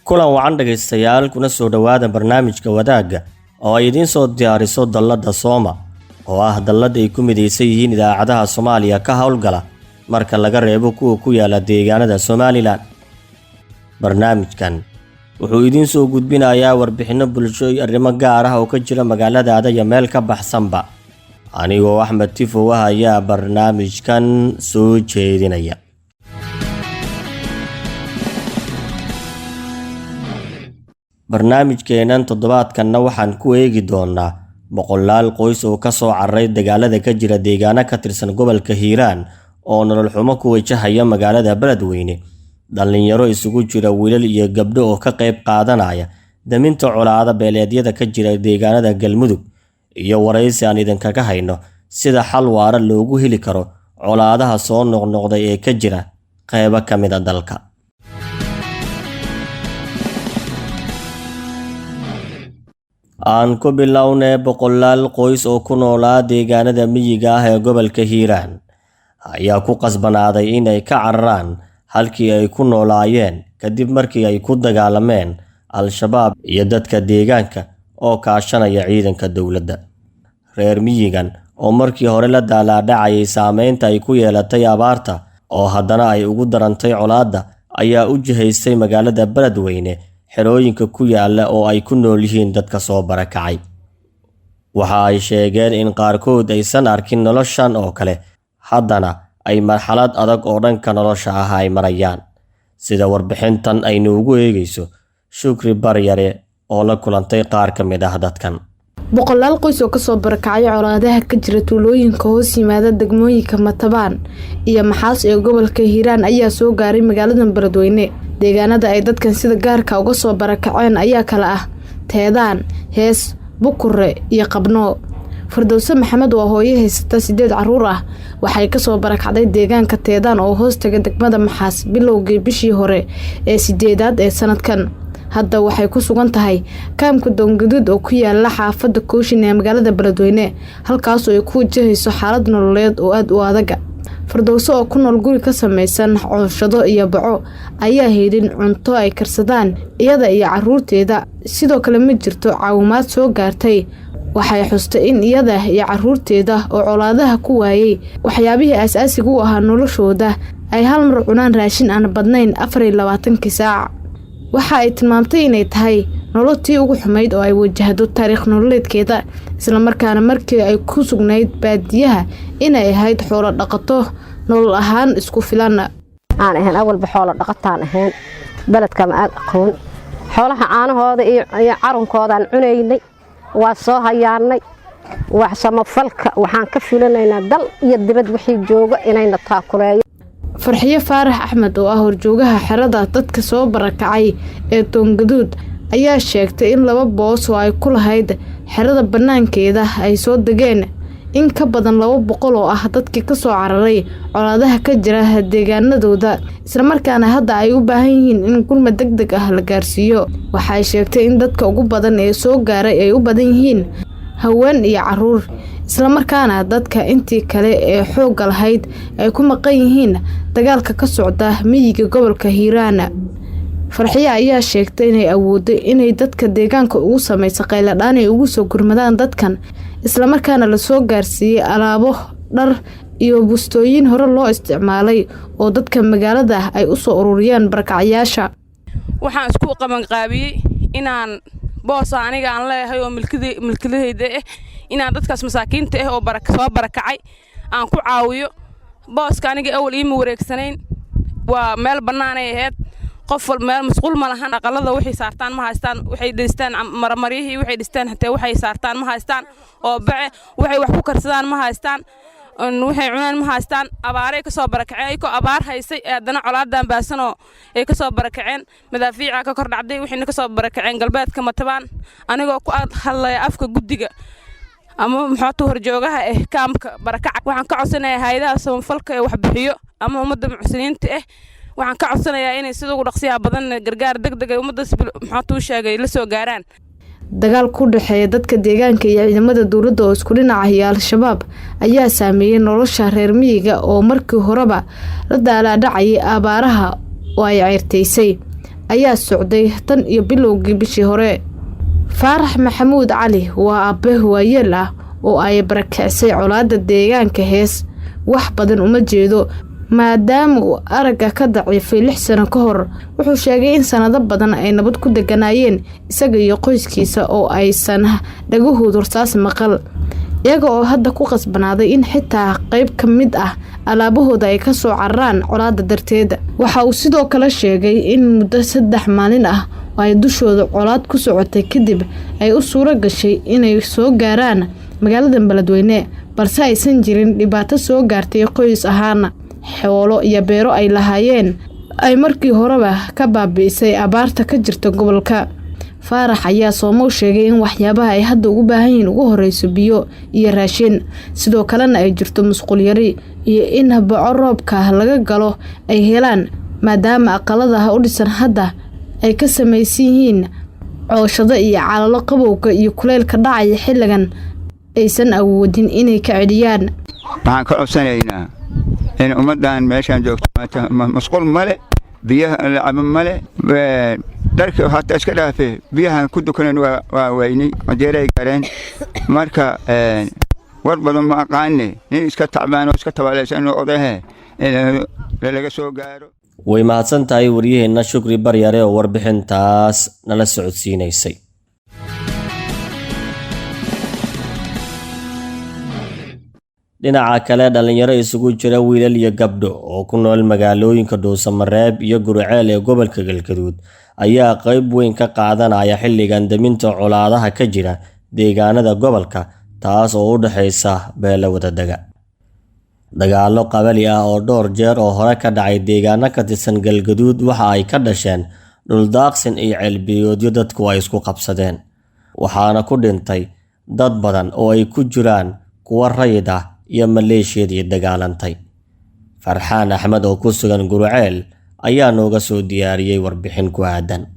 Kulan wacan dhegaystayaal, kuna soo dhowaada barnaamijka Wadaagga oo ay idiin soo diyaariso dalladda Sooma, oo ah dallad ay ku midaysan yihiin idaacadaha Soomaaliya ka howlgala, marka laga reebo kuwa ku yaala deegaanada Somaliland. Barnaamijkan wuxuu idiin soo gudbinayaa warbixinno bulsho iyo arrimo gaar ah oo ka jira magaaladaada iyo meel ka baxsanba. Anigoo Axmed Tifow ah ayaa barnaamijkan soo jeedinaya. Barnaamijkeennan toddobaadkanna waxaan ku eegi doonaa boqolaal qoys oo ka soo cararay dagaalada ka jira deegaano ka tirsan gobolka Hiiraan oo nolol xumo ku wajahaya magaalada Beledweyne, dhallinyaro isugu jira wiilal iyo gabdho oo ka qayb qaadanaya daminta colaada beeleedyada ka jira deegaanada Galmudug, iyo waraysi aan idinkaga hayno sida xal waara loogu heli karo colaadaha soo noqnoqday ee ka jira qeybo ka mid a dalka. Aan ku bilownay boqolaal qoys oo ku noolaa deegaanada miyiga ah ee gobolka Hiiraan ayaa ku qasbanaaday inay ka cararaan halkii ay ku noolaayeen kadib markii ay ku dagaalameen Al-Shabaab iyo dadka deegaanka oo kaashanaya ciidanka dowladda. Reer miyigan oo markii hore la daalaadhacayay saameynta ay ku yeelatay abaarta oo haddana ay ugu darantay colaadda ayaa u jihaystay magaalada Beledweyne xerooyinka ku yaala oo ay ku nool yihiin dadka soo barakacay. Waxa ay sheegeen in qaarkood aysan arkin noloshan oo kale, haddana ay marxalad adag oo dhanka nolosha ah ay marayaan, sida warbixintan aynu ugu eegayso Shukri Baryare oo la kulantay qaar ka mid ah dadkan. Boqolaal qoys oo kasoo barakacay colaadaha ka jira tuulooyinka hoos yimaada degmooyinka Matabaan iyo Maxaas ee gobolka Hiiraan ayaa soo gaaray magaalada Beledweyne. Deegaanada ay dadkan sida gaarka uga soo barakaceen ayaa kala ah Teedaan, Hees, Bukure iyo Qabnoo. Fardowse Maxamed waa hooyo haysata 8 caruur ah. Waxay kasoo barakacday deegaanka Teedaan oo hoos taga degmada Maxaas bilowgii bishii hore ee 8aad ee sanadkan. Hadda waxay ku sugan tahay kaamka Doongaduud oo ku yaala xaafadda Kooshin ee magaalada Beledweyne, halkaasoo ay ku wajahayso xaalad nololeed oo aada u adaga. Fardowse oo ku nool guri ka samaysan cooshado iyo baco ayaa helin cunto ay karsadaan iyada iyo caruurteeda. Sidoo kale ma jirto caawimaad soo gaartay. Waxay xustay in iyada iyo caruurteeda oo colaadaha ku waayay waxyaabihii aasaasiga u ahaa noloshooda ay hal mar cunaan raashin aan badnayn 24kii saac. Waxa ay tilmaamtay inay tahay nololtii ugu xumayd oo ay wajahdo taariikh nololeedkeeda, islamarkaana markii ay ku sugnayd baadiyaha inay ahayd xoolo dhaqato nolol ahaan isku filan. Aan ahayn awalba xoolo dhaqataan ahayn, beledkama aad aqoon. Xoolaha caanahooda iyo carunkoodaan cunaynay, waa soo hayaanay. Wax samafalka waxaan ka filanaynaa dal iyo dibad wixii jooga inayna taakuleeyo. Farxiyo Faarax Axmed oo ah horjoogaha xerada dadka soo barakacay ee Doongaduud ayaa sheegtay in 2 boos oo ay ku lahayd xerada banaankeeda ay soo degeen in ka badan 200 oo ah dadkii kasoo cararay colaadaha ka jira deegaanadooda, islamarkaana hadda ay u baahan yihiin in gurmad deg deg ah la gaarsiiyo. Waxay sheegtay in dadka ugu badan ee soo gaaray ay u badan yihiin haween iyo caruur, islamarkaana dadka intii kale ee xoogga lahayd ay ku maqan yihiin dagaalka ka socda miyiga gobolka Hiiraan. Farxiyo ayaa sheegtay inay awooday inay dadka deegaanka ugu sameyso qayladhaan ay ugu soo gurmadaan dadkan, islamarkaana lasoo gaarsiiyey alaabo, dhar iyo bustooyin hore loo isticmaalay oo dadka magaalada ay u soo ururiyeen barakacyaasha. Waxaan isku qabanqaabiyey inaan boosa aniga aan leeyahay oo milkilahayda ah inaan dadkaas masaakiinta ah oo soo barakacay aan ku caawiyo. Booska aniga awal iima wareegsanayn, waa meel bannaanay ahayd, qof wal meel masquul ma lahan, aqalada waxay saartaan ma haystaan, waxay dhistaan marmaryihii waxay dhistaan hatee waxay saartaan ma haystaan, oo bace waxay wax ku karsadaan ma haystaan, waxay cunaan ma haystaan. Abaaray ka soo barakaceen, ayagoo abaar haysay ee haddana colaadan baasanoo ay ka soo barakaceen, madaafiica ka kor dhacday, waxayna ka soo barakaceen galbeedka Matabaan. Anigoo ku hadlaya afka guddiga ama muxoota horjoogaha ah kaamka barakaca, waxaan ka codsanayaa hay-adaha samafalka ee waxbixiyo ama ummadda muxsiniinta ah, waxaan ka codsanayaa inay sida ugu dhaqsiyaha badan gargaar deg deg ay ummaddaas muxoota u sheegay la soo gaaraan. Dagaal ku dhexeeya dadka deegaanka iyo ciidamada dowladda oo isku dhinac ah iyo Al-Shabaab ayaa saameeyey nolosha reer miyiga oo markii horeba la daalaadhacayay abaaraha oo ay ceyrtaysay. ayaa socday tan iyo bilowgii bishii hore. Faarax Maxamuud Cali waa aabe waayeel ah oo ay barakicisay colaadda deegaanka Hees. Wax badan uma jeedo maadaama uu aragga ka daciifay 6 sano ka hor. Wuxuu sheegay in sanado badan ay nabad ku deganaayeen isaga iyo qoyskiisa oo aysan dhagahoodu rasaas maqal, iyaga oo hadda ku qasbanaaday in xitaa qayb ka mid ah alaabahooda ay kasoo cararaan colaadda darteed. Waxa uu sidoo kale sheegay in muddo 3 maalin ah oo ay dushooda colaad ku socotay kadib ay u suuro gashay inay soo gaaraan magaalada Beledweyne, balse aysan jirin dhibaato soo gaartay qoys ahaan. Xoolo iyo beero ay lahaayeen ay markii horeba ka baabi'isay abaarta ka jirta gobolka. Faarax ayaa Soomow sheegay in waxyaabaha ay hadda ugu baahan yihiin ugu horeyso biyo iyo raashin, sidoo kalena ay jirto musqul yari iyo in baco roobka laga galo ay helaan, maadaama aqaladaha u dhisan hadda ay ka samaysan yihiin cooshado iyo calalo qabowga iyo kuleylka dhacaya xilligan aysan awoodin inay ka celiyaan. Waxaan ka codsanaynaa in ummaddan meeshaan joogto masquul male, biyaha la cabo male, dharka hataa iska dhaafe, biyahan ku dukanan waa weynay, majeeray gaareen. Marka war badan ma aqaane, nin iska tacbaan oo iska tabaalaysan oo odahe laga soo gaaro. Way mahadsan tahay waryaheenna Shukri Baryare oo warbixintaas nala socodsiinaysay. Dhinaca kale, dhalinyaro isugu jira wiilal iyo gabdho oo ku nool magaalooyinka Dhuusamareeb iyo Guriceel ee gobolka Galgaduud ayaa qayb weyn ka qaadanaya xilligan daminta colaadaha ka jira deegaanada gobolka, taas oo u dhexaysa beelo wadadaga. Dagaallo qabali ah oo dhowr jeer oo hore ka dhacay deegaano ka tirsan Galgaduud waxa ay ka dhasheen dhuldaaqsin iyo ceelbiyoodyo dadku ay isku qabsadeen, waxaana ku dhintay dad badan oo ay ku jiraan kuwa rayid ah iyo maleeshiyadii dagaalantay. Farxaan Axmed oo ku sugan Guriceel ayaa nooga soo diyaariyey warbixin ku aadan.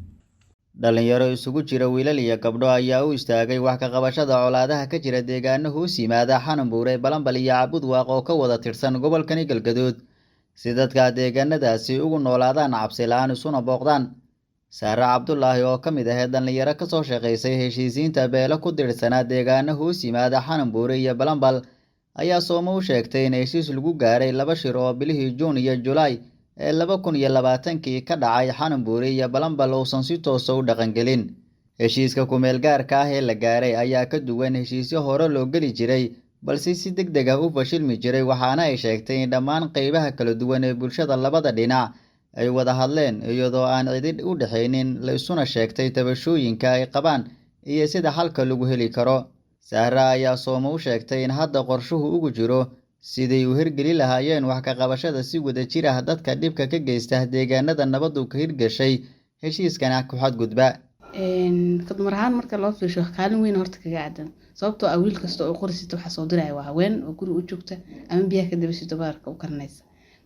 Dhalinyaro isugu jira wiilal iyo gabdho ayaa u istaagay wax ka qabashada colaadaha ka jira deegaano hoos yimaada Xananbuure, Balanbal iyo Cabudwaaq oo ka wada tirsan gobolkani Galgaduud, si dadka deegaanadaasi ugu noolaadaan cabsi la'aan isuna booqdaan. Saare Cabdulaahi oo ka mid ahayd dhalinyaro kasoo shaqaysay heshiisiinta beelo ku dirsanaa deegaano hoos yimaada Xananbuure iyo Balanbal ayaa Soomo u sheegtay in heshiis lagu gaaray 2 shir oo bilihii Juun iyo Julaay ee 2020kii ka dhacay Xananbuure iyo Balanbal uusan si toosa u dhaqangelin. Heshiiska ku-meel gaarka ah ee la gaaray ayaa ka duwan heshiisyo hore loo geli jiray, balse si degdeg ah u fashilmi jiray, waxaana ay sheegtay in dhammaan qaybaha kala duwan ee bulshada labada dhinac ay wada hadleen iyadoo aan cidi u dhexaynin, la isuna sheegtay tabashooyinka ay qabaan iyo sida xalka lagu heli karo. Sahra ayaa Soomo u sheegtay in hadda qorshuhu ugu jiro siday u hirgeli lahaayeen wax ka qabashada si wadajir ah dadka dhibka ka geysta deegaanada nabaddu ka hirgashay heshiiskana ku xadgudba. Ka dumar ahaan marka loo fiirsho kaalin weyn horta kaga aadan, sababtoo ah wiil kasta oo qorisita waxaa soo diraya waa haween oo guri u joogta ama biyaha ka dabashito badarka u karinaysa.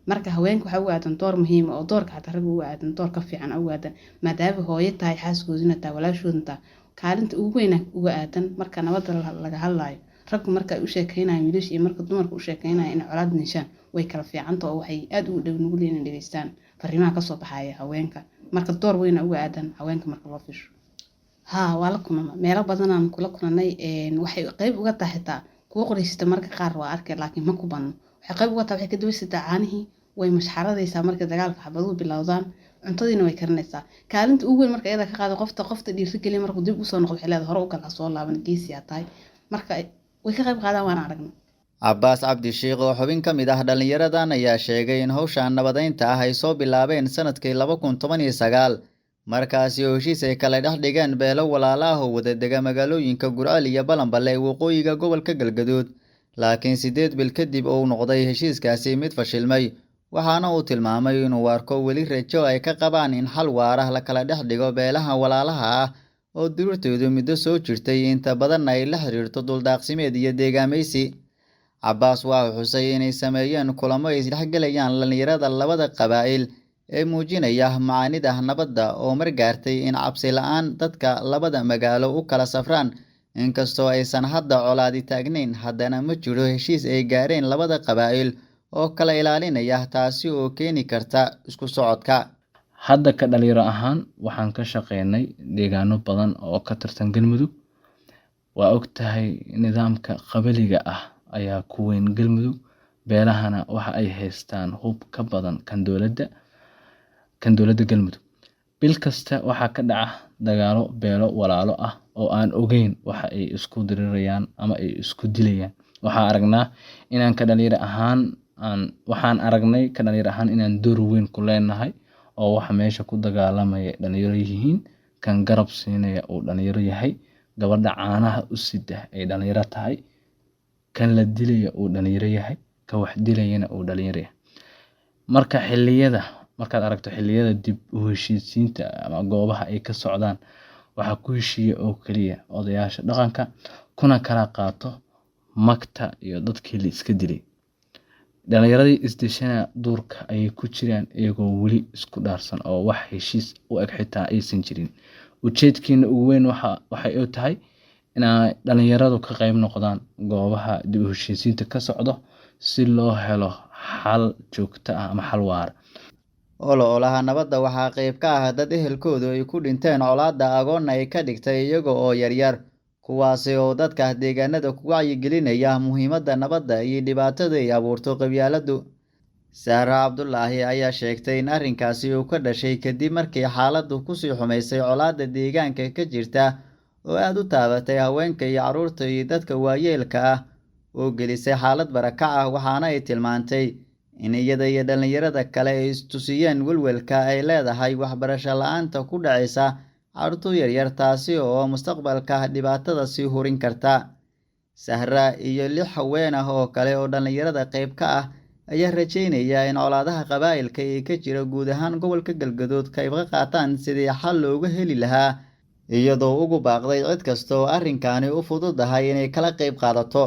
Marka haweenka waxaa uga aadan door muhiim ah oo doorka xataa ragga uga aadan, door ka fiican uga aadan, maadaama hooyo tahay, xaaskoodina tahay, walaashoodina tahay, kaalinta ugu weyn uga aadan. Marka nabadda laga hadlaayo, raggu marka ay u sheekeynayaan wiilasha iyo marka dumarka u sheekeynayaan inay colaad ninshaan way kala fiicanta, oo waxay aad ugu dhow nugul yihiin inay dhegeystaan fariimaha kasoo baxaya haweenka. Marka door weyn uga aadan haweenka marka loo fiirsho. Haa, waa la kulana, meelo badanaan kula kulanay. Waxay qayb uga tahay xitaa kuwa qoraysata marka qaar waa arkay, laakiin ma ku badno. Waxay qayb uga tahay, waxay ka dabasitaa caanihii, way mashxaradaysaa marka dagaalka xabaduhu bilowdaan, cuntadiina way karinaysaa. Kaalinta ugu weyn marka iyada ka qaado qofta dhiirigeliya markuu dib usoo noqdo, waxay leedahay hore u gal, ha soo laaban, geesi aa tahay. Marka way ka qayb qaadaan, waan aragnay. Cabbaas Cabdishiikh oo xubin ka mid ah dhallinyaradan ayaa sheegay in hawshan nabadeynta ah ay soo bilaabeen sanadkii 2019, markaasi oo heshiis ay kala dhex dhigeen beelo walaala ah oo wadadega magaalooyinka Gurceel iyo Balanbal ee waqooyiga gobolka Galgaduud. Laakiin 8 bil kadib uu noqday heshiiskaasi mid fashilmay, waxaana uu tilmaamay inuu arko weli rajo ay ka qabaan in xal waara la kala dhex dhigo beelaha walaalaha ah oo duruurtoodu muddo soo jirtay, inta badanna ay la xiriirto duldaaqsimeed iyo deegaamaysi. Cabbaas waa uu xusay inay sameeyeen kulamo ay isdhexgelayaan dhallinyarada labada qabaa'il ee muujinaya macaanida nabadda oo mar gaartay in cabsi la'aan dadka labada magaalo u kala safraan. Inkastoo aysan hadda colaadi taagnayn, haddana ma jiro heshiis ay gaareen labada qabaa'il oo kala ilaalinaya, taasi oo keeni karta isku socodka. Hadda ka dhalinyaro ahaan waxaan ka shaqeynay deegaano badan oo ka tirsan Galmudug. Waa ogtahay, nidaamka qabaliga ah ayaa ku weyn Galmudug, beelahana waxa ay haystaan hub ka badan kan dowladda Galmudug. Bil kasta waxaa ka dhaca dagaallo beelo walaalo ah oo aan ogeyn waxa ay isku dirirayaan ama ay isku dilayaan. Waxaan aragnay ka dhalinyaro ahaan inaan door weyn ku leenahay, oo waxa meesha ku dagaalamaya dhalinyaro yihiin, kan garab siinaya uu dhalinyaro yahay, gabadha caanaha u sida ay dhalinyaro tahay, kan la dilaya uu dhalinyaro yahay, ka wax dilayana uu dhalinyaro yahay. Marka xilliyada markaad aragto xilliyada dib u heshiisiinta ama goobaha ay ka socdaan, waxaa ku heshiiya oo kaliya odayaasha dhaqanka, kuna kala qaato magta iyo dadkii la iska dilay. Dhalinyaradii is dishana duurka ayay ku jiraan, iyagoo weli isku dhaarsan oo wax heshiis u eg xitaa aysan jirin. Ujeedkeena ugu weyn waxay u tahay inay dhalinyaradu ka qayb noqdaan goobaha dib u heshiisiinta ka socdo, si loo helo xal joogto ah ama xal waara. Ololaha nabadda waxaa qayb ka ah dad ehelkoodu ay ku dhinteen colaadda, agoonna ay ka dhigtay iyaga oo yaryar, kuwaasi oo dadka deegaanada ku wacyigelinaya muhiimadda nabadda iyo dhibaatada ay abuurto qabyaaladdu. Sahra Cabdulaahi ayaa sheegtay in arrinkaasi uu ka dhashay kadib markii xaaladdu kusii xumaysay colaadda deegaanka ka jirta oo aad u taabatay haweenka iyo carruurta iyo dadka waayeelka ah, oo gelisay xaalad barakac ah. Waxaana ay tilmaantay in iyada iyo dhallinyarada kale ay istusiyeen welwelka ay leedahay waxbarasho la'aanta ku dhacaysa carruurta yaryar, taasi oo mustaqbalka dhibaatada sii hurin karta. Sahra iyo lix haween ah oo kale oo dhallinyarada qayb ka ah ayaa rajeynaya in colaadaha qabaa'ilka ee ka jira guud ahaan gobolka Galgaduud qayb ka qaataan sidii xal loogu heli lahaa, iyadoo ugu baaqday cid kasta oo arrinkaani u fududahay inay kala qayb qaadato.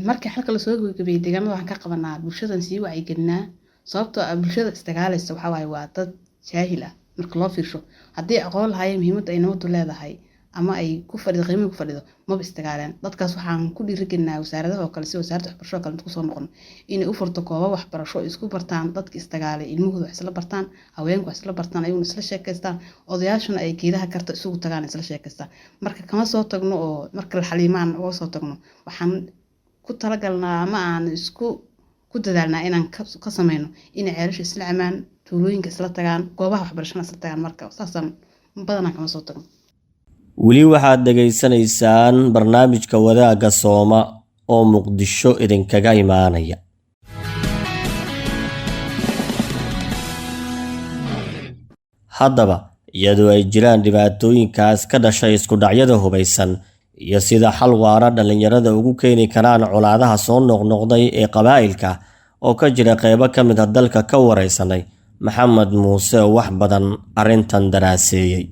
Markii xalka lasoo gabagabeeyey, deegaamada waxaan ka qabanaa bulshadan sii wacyigelinaa, sababtoo ah bulshada isdagaalaysa waxaa waaye waa dad jaahil ah. Marka loo fiirsho, haddii aqoon lahaayeen muhiimadda ay nabaddu leedahay ama ay ku fadhido, qiimaha ku fadhido, maba isdagaaleen. Dadkaas waxaan ku dhiirigelinaa wasaaradaha oo kale, sida wasaaradda waxbarasho oo kale inta kusoo noqon, inay u furto goobo waxbarasho oo isku bartaan dadka isdagaalay, ilmahooda wax isla bartaan, haweenku wax isla bartaan, ayaguna isla sheekaystaan, odayaashuna ay geedaha karta isugu tagaan, isla sheekaystaan. Marka kama soo tagno oo marka la xaliimaan uga soo tagno, waxaan ku talagalnaa ama aan isku ku dadaalnaa inaan ka sameyno inay ceelasha isla camaan, tuulooyinka isla tagaan, goobaha waxbarashana isla tagaan. Marka saasaan badanaa kama soo tagno. Weli waxaad dhegaysanaysaan barnaamijka Wadaagga Sooma oo Muqdisho idinkaga imaanaya. Haddaba, iyadoo ay jiraan dhibaatooyinkaas ka dhashay iskudhacyada hubaysan iyo sida xal waara dhallinyarada ugu keeni karaan colaadaha soo noqnoqday ee qabaa'ilka oo ka jira qeybo ka mid a dalka, ka wareysanay Maxamed Muuse oo wax badan arrintan daraaseeyey.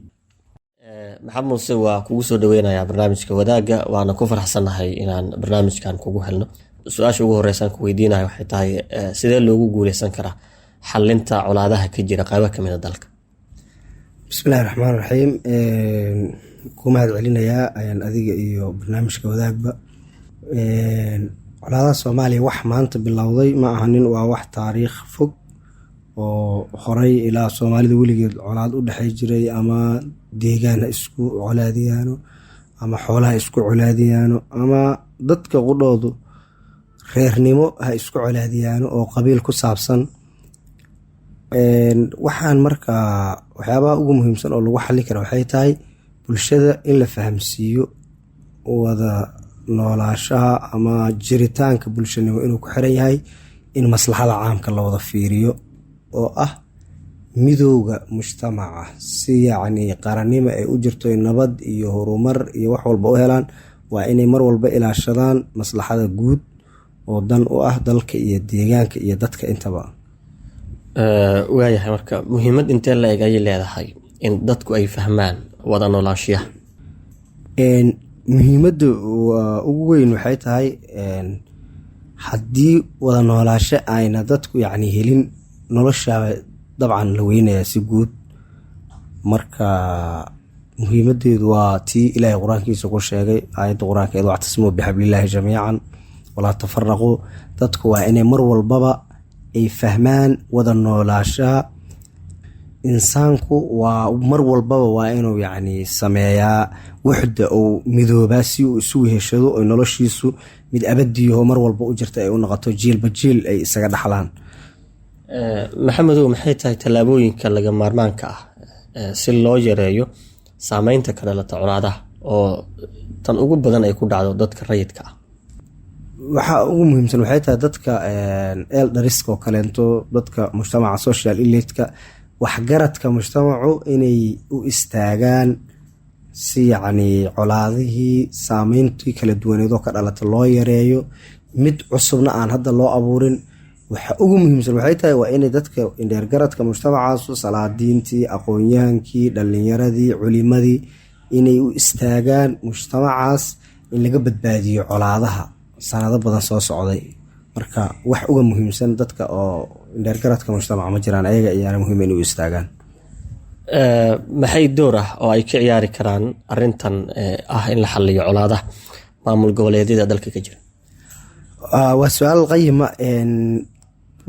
Maxamed Muuse, waa kugu soo dhaweynayaa barnaamijka Wadaagga, waana ku faraxsannahay inaan barnaamijkan kugu helno. Su-aasha ugu horreysaan ku weydiinayo waxay tahay, sidee loogu guuleysan karaa xalinta colaadaha ka jira qeybo ka mid a dalka? Bismillahi raxmaan raxiim. Ku mahad celinayaa ayaan adiga iyo barnaamijka Wadaagba. Colaadaha Soomaaliya wax maanta bilowday ma ahanin, waa wax taariikh fog oo horay ilaa Soomaalida weligeed colaad u dhexey jiray, ama deegaan ha isku colaadiyaano, ama xoolaha isku colaadiyaano, ama dadka qudhoodu reernimo ha isku colaadiyaano oo qabiil ku saabsan. Waxaan markaa waxyaabaha ugu muhiimsan oo lagu xali kara waxay tahay bulshada in la fahamsiiyo wada noolaashaha ama jiritaanka bulshanimo inuu ku xiran yahay in maslaxada caamka la wada fiiriyo, oo ah midowga mujtamaca, si yacni qarannimo ay u jirto, nabad iyo horumar iyo wax walba u helaan. Waa inay mar walba ilaashadaan maslaxada guud oo dan u ah dalka iyo deegaanka iyo dadka intaba. Waayahay, marka muhiimad intee la eg ayay leedahay in dadku ay fahmaan wada noolaashiyaha? Muhiimadda ugu weyn waxay tahay, haddii wada noolaasho ayna dadku yacni helin, noloshaaba dabcan la weynayaa si guud. Marka muhiimadeedu waa tii Ilaahay qur-aankiisa ku sheegay, aayadda qur-aankeed: "واعتصموا بحبل الله جميعا ولا تفرقوا." Dadku waa inay mar walbaba ay fahmaan wada noolaashaha. Insaanku waa mar walbaba waa inuu yacni sameeyaa wuxda uu midoobaa si uu isu weheshado oo noloshiisu mid abadiyaho mar walba u jirta ay u noqoto, jiilba jiil ay isaga dhaxlaan. Maxamedow, maxay tahay tallaabooyinka laga maarmaanka ah si loo yareeyo saameynta ka dhalata colaadaha oo tan ugu badan ay ku dhacdo dadka rayidka ah? Waxaa ugu muhiimsan waxay tahay dadka elders-ka oo kaleento, dadka mujtamaca social elite-ka, waxgaradka mujtamacu inay u istaagaan si yacni colaadihii saameyntii kala duwaneed oo ka dhalata loo yareeyo, mid cusubna aan hadda loo abuurin. Waxa ugu muhiimsan waxay tahay waa inay dadka indheergaradka mujtamacaasu, salaadiintii, aqoon-yahankii, dhalinyaradii, culimadii, inay u istaagaan mujtamacaas in laga badbaadiyo colaadaha sanado badan soo socday. Marka wax uga muhiimsan dadka oo indheergaradka mujtamaca ma jiraan, ayaga ayaana muhiim inay u istaagaan. Maxay door ah oo ay ka ciyaari karaan arintan ah in la xaliyo colaadaha maamul goboleedyada dalka ka jira? Waa su-aal qayima.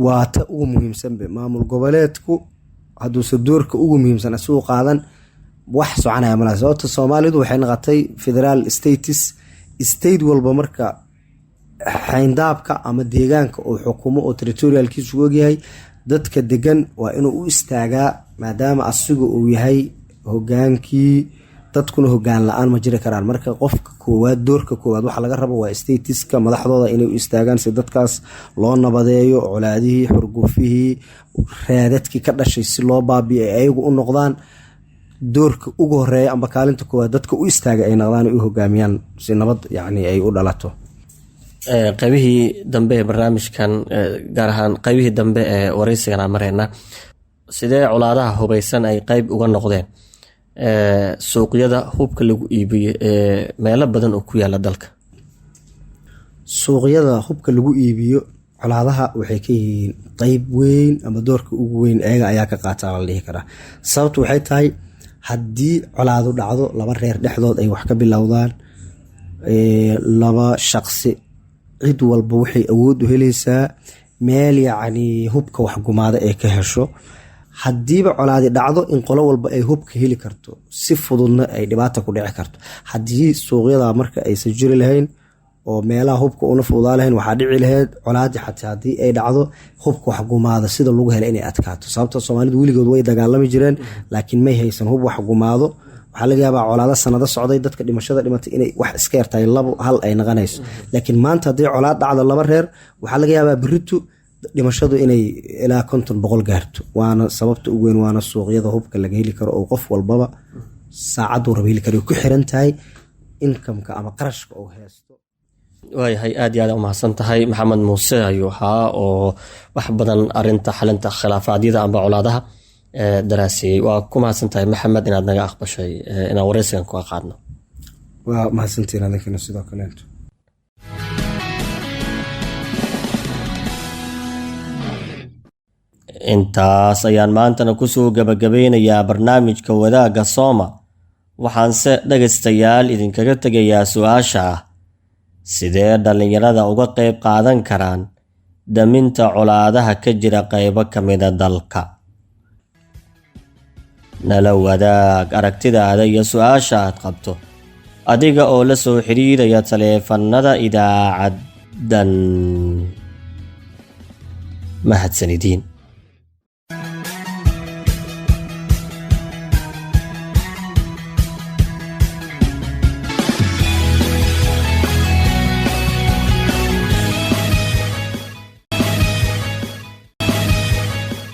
Waa ta ugu muhiimsanbe. Maamul goboleedku hadduuse doorka ugu muhiimsan asigu qaadan, wax soconaya malaha, sababta Soomaalidu waxay noqotay federaal states, state walba marka xayndaabka ama deegaanka uu xukumo oo territorial-kiisu ogyahay dadka degan waa inuu u istaagaa, maadaama asiga uu yahay hogaankii dadkuna hogaan la-aan ma jiri karaan. Marka qofka koowaad, doorka koowaad waxa laga rabo waa states-ka madaxdooda inay u istaagaan si dadkaas loo nabadeeyo, colaadihii, xurgufihii, raadadkii ka dhashay si loo baabiyo, ay ayagu u noqdaan doorka ugu horeeya amba kaalinta koowaad dadka u istaaga ay noqdaan, u hogaamiyaan si nabad yacni ay u dhalato. Qaybihii dambe ee barnaamijkan, gaar ahaan qaybihii dambe ee wareysigan aan mareyna, sidee colaadaha hubeysan ay qeyb uga noqdeen suuqyada hubka lagu iibiyo ee meelo badan oo ku yaala dalka? Suuqyada hubka lagu iibiyo colaadaha waxay ka yihiin qeyb weyn ama doorka ugu weyn ayaga ayaa ka qaataa la dhihi karaa. Sababtu waxay tahay haddii colaadu dhacdo, laba reer dhexdood ay wax ka bilowdaan, laba shaqsi, cid walba waxay awood u helaysaa meel yacni hubka waxgumaada ee ka hesho. Haddiiba colaadi dhacdo, in qolo walba ay hubka heli karto, si fududna ay dhibaata ku dhici karto. Haddii suuqyada marka aysan jiri lahayn oo meelaha hubka una fududaa lahayn, waxaa dhici lahayd colaadi xataa haddii ay dhacdo, hubka waxgumaada sida lagu hela inay adkaato, sababta Soomaalidu weligood way dagaalami jireen, laakiin may haysan hub waxgumaado. Waxaa laga yaabaa colaado sanado socday, dadka dhimashada dhimatay inay wax iska yartahay, labo hal ay naqanayso, laakiin maanta haddii colaad dhacdo laba reer, waxaa laga yaabaa beritu dhimashadu inay ilaa 50, 100 gaarto. Waana sababta ugu weyn, waana suuqyada hubka laga heli karo oo qof walbaba saacaduu raba heli karo, ku xiran tahay income-ka ama qarashka uu haysto. Waayahay, aad iyo aad umahadsan tahay. Maxamed Muuse ayuu ahaa oo wax badan arinta xalinta khilaafaadyada amba colaadaha daraaseeyey. Waa ku mahadsan tahay, Maxamed, inaad naga aqbashay inaan wareysigan kuga qaadno. Waa mahadsantiin adinkana sidoo kaleeto. Intaas ayaan maantana kusoo gabagabeynayaa barnaamijka Wadaagga Sooma. Waxaanse dhegaystayaal idinkaga tegayaa su-aasha ah: sidee dhallinyarada uga qayb qaadan karaan daminta colaadaha ka jira qaybo ka mida dalka? Nala wadaag aragtidaada iyo su-aasha aad qabto adiga oo la soo xiriiraya taleefannada idaacaddan. Mahadsanidin.